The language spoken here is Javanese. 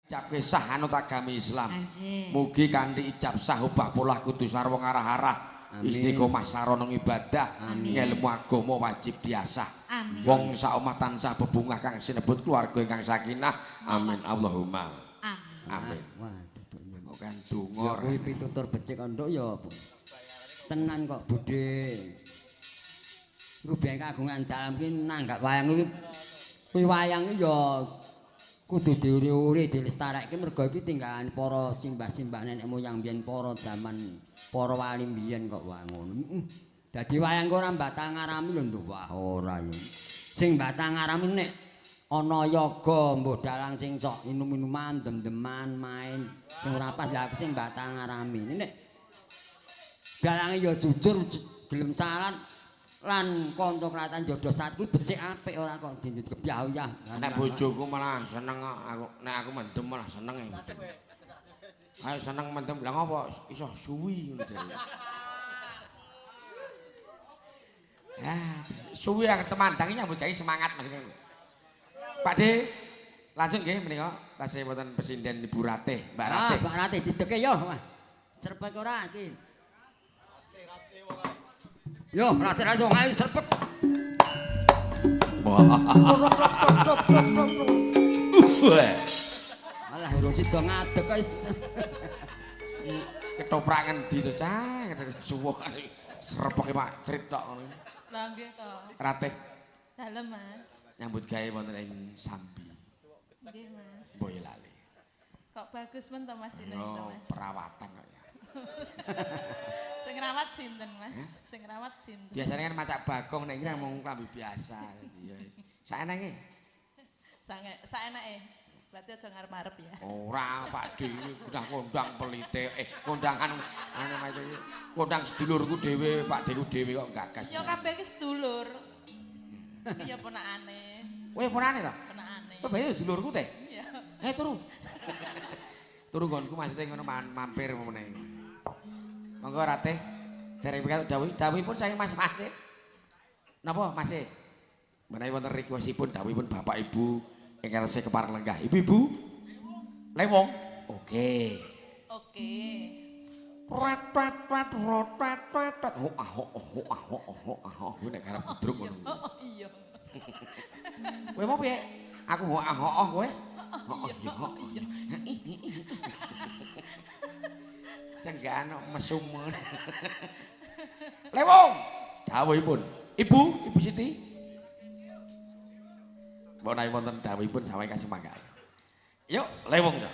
Ijab sah anut agami Islam. Mugi kanthi ijab sah ubah polah kudu sarwa ngarah-arah. Istiqomah sarana ibadah, ngelmu agama wajib diasah. Wong sak omah tansah bebungah kang sinebut keluarga ingkang sakinah. Amin Allahumma. Amin. Waduh, kan donga kuwi pitutur becik nduk ya. Tenan kok Bude. Rubiang kagungan dalem ki nanggap wayang kuwi. Kuwi wayang ki ya kudu diuri-uri dilestarekke mergo iki tinggalan para simbah-simbah nenek moyang biyen para jaman para wali biyen kok wae ngono. Dadi wayang ora batal ngarami lho nduk. Wah ora ya. Sing batal ngarami nek ana yoga mbuh dalang sing sok inum-inuman dem-deman main sing ora pas lha aku sing batal ngarami. Nek dalange ya jujur gelem salat lan kanca kratan jodoh saat kuwi becik apik ora kok dindut kebyah-uyah. Nek bojoku malah seneng aku, nek aku mendem malah seneng mendem. Ayo seneng mendem lha ngopo iso suwi ngono jare. Ah, suwi yang temandang nyambut gawe semangat Mas. Pak De, lanjut nggih menika tasih wonten pesinden Ibu Ratih, Mbak Ratih. Ah, Mbak Ratih dideke yo. Serpek ora iki. Yo, rate-rate ayo serpek. Malah urung sida ngadeg wis. Ketoprak ngendi to, Cah? Suwuk serpeke Pak Crit tok ngono. Lah nggih to. Ratih. Dalem, Mas. Nyambut gawe wonten ing Sambi. Nggih, Mas. Boyolali. Kok bagus men to Mas dina itu, Mas. Perawatan kok ya. Sing ngrawat sinten, Mas? Sing ngrawat sinten? Biasanya kan macak bagong nek iki mung klambi biasa. Iya. Saenenge. Saenake. Berarti aja ngarep-arep ya. Ora, Pak D iki gundah kondang pelite. Kondangan anu iki. Kondang sedulurku dhewe, Pak D ku dhewe kok gagas. Ya kabeh iki sedulur. Iki ya ponakane. Kowe ponakane ta? Ponakane. Kowe bae sedulurku teh? Iya. Turu. Turu nggonku maksudnya ngono mampir meneh. Monggo Ratih. Dereng pikantuk dawuh. Dawuhipun saking Mas Masih. Napa Masih? Menawi wonten requestipun dawuhipun Bapak Ibu ingkang tasih kepareng lenggah. Ibu-ibu. Lewong. Oke. Oke. Rat rat rat rot rat rat rat. Ho ah ho ho ah ho ho ah ho. Kuwi nek garap gudruk ngono. Oh iya. Kowe mau piye? Aku ho ah ho oh kowe. Oh iya. Senggaan mesum. Lewong. Dawuhipun. Ibu, Ibu Siti. Mbok menawi wonten dawuhipun saweg kasih mangga. Yuk, lewong ta.